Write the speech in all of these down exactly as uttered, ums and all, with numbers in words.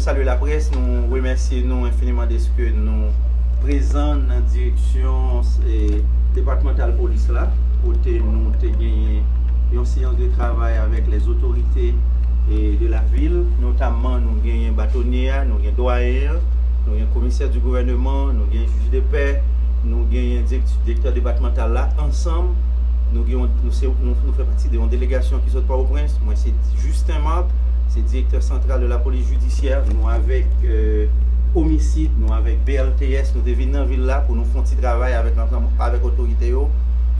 Salye laprès, nou remèsye nou enfiniman dèske nou prezan nan direksyon, eh, depatmantal polis la, kote nou te genyen yon seyans de travay avèk lè otorite, eh, de la vil, notamman nou genyen batonye a, nou gen dwayen an, nou gen komisè di gouvèneman, nou gen jij de pè, nou genyen dirèk-, direktè depatmantal la, ansanm, nou gen yon, nou se, nou, nou fè pati de yon delegasyon ki sot Pòtoprens. Mwen se Justin Marc, se direktè santral de la polis jidisyè. Nou avèk, eh, omisid, nou avèk B L T S, nou te vin nan vil la pou nou fè yon ti travay avèk, ansanm avèk otorite yo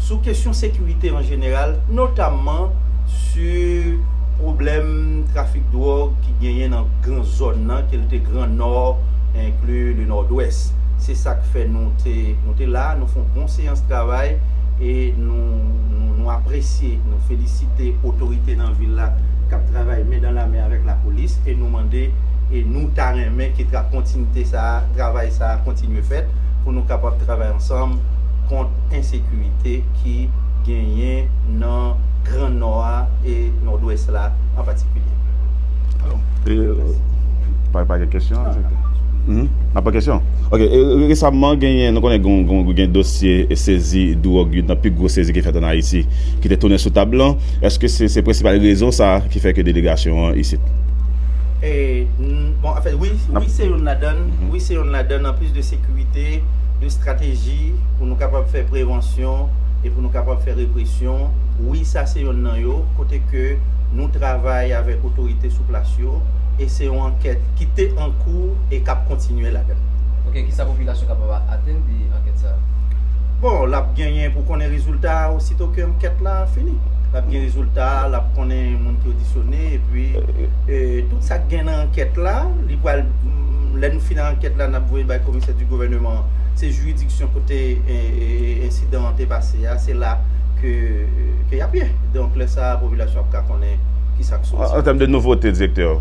sou kesyon sekirite an jeneral, notamman sou pwoblèm trafik dwòg ki genyen nan gran zòn nan, ke l te Gran Nò, enkli le Nòdwès. Se sa k fè nou te, nou te la, nou fè yon bon seyans travay e nou, nou, nou apresye, nou felisite otorite nan vil la k ap travay men dan la men avèk lapolis e nou mande e nou ta renmen ke tra-, kontinite sa a, travay sa a kontinye fèt pou nou kapab travay ansanm kont ensekirite ki genyen nan Gran Nò a e Nòdwès la an patikilye. E, pa, pa gen kesyon, direktè? Mhm. N ap pran kesyon? Ok, e, resaman genyen, nou konnen gen, gen, gen dosye e sezi dwòg, youn nan pi gwo sezi ki fèt ann Ayiti, ki te tounen sou tab lan. Èske se, se prensipal rezon sa a ki fè ke delegasyon an isit? E, n-, bon, anfèt, wi, wi, se youn ladan l. Mhm. Wi, se youn ladan l. Anplis de sekirite, de estrateji pou nou kapab fè prevansyon e pou nou kapab fè represyon. Wi, sa se youn nan yo, kote ke nou travay avèk otorite sou plas yo, e se yon ankèt ki te an kou e k ap kontinye ladan l. Ok, kisa popilasyon kapab atann de ankèt sa a? Bon, l ap genyen pou konnen rezilta a osito ke ankèt la fini. L ap gen rezilta a, l ap konnen moun ki odisyone, epi, e, tout sa k gen nan ankèt la, li pral, mm, lè nou fin ankèt la, n ap voye bay komisè di gouvèneman, se jiridiksyon kote, e, e, ensidan an te pase a, se la ke, ke y ap ye. Donk, lè sa a, popilasyon ap ka konnen kisa k soti. An, an tèm de nouvote, direktè,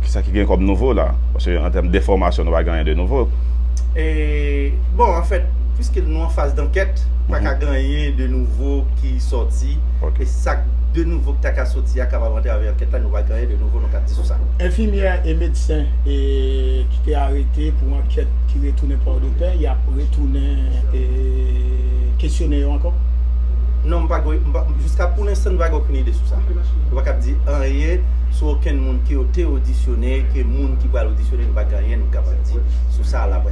kisa ki gen kòm nouvo la? Paske an tèm de enfòmasyon, nou pa gen anyen de nouvo. E, bon, anfèt, piske nou an faz dankèt, pa ka gen anyen de nouvo ki sòti. Ok. E sa k de nouvo ki ta ka sòti a kapab antre avèk ankèt la, nou pa gen anyen de nouvo nou ka di sou sa. Enfimyè e medsen, e, ki te arete pou ankèt ki retounen Pòdepè, y ap retounen, e, kesyone yo ankò? Non, m pa gen, m pa, jiska pou lenstan, m pa gen okenn ide sou sa. Nou pa kab di anyen sou okenn moun ke yo te odisyone, ke moun ki pral odisyone, nou pa gen anyen nou kapab di sou sa la.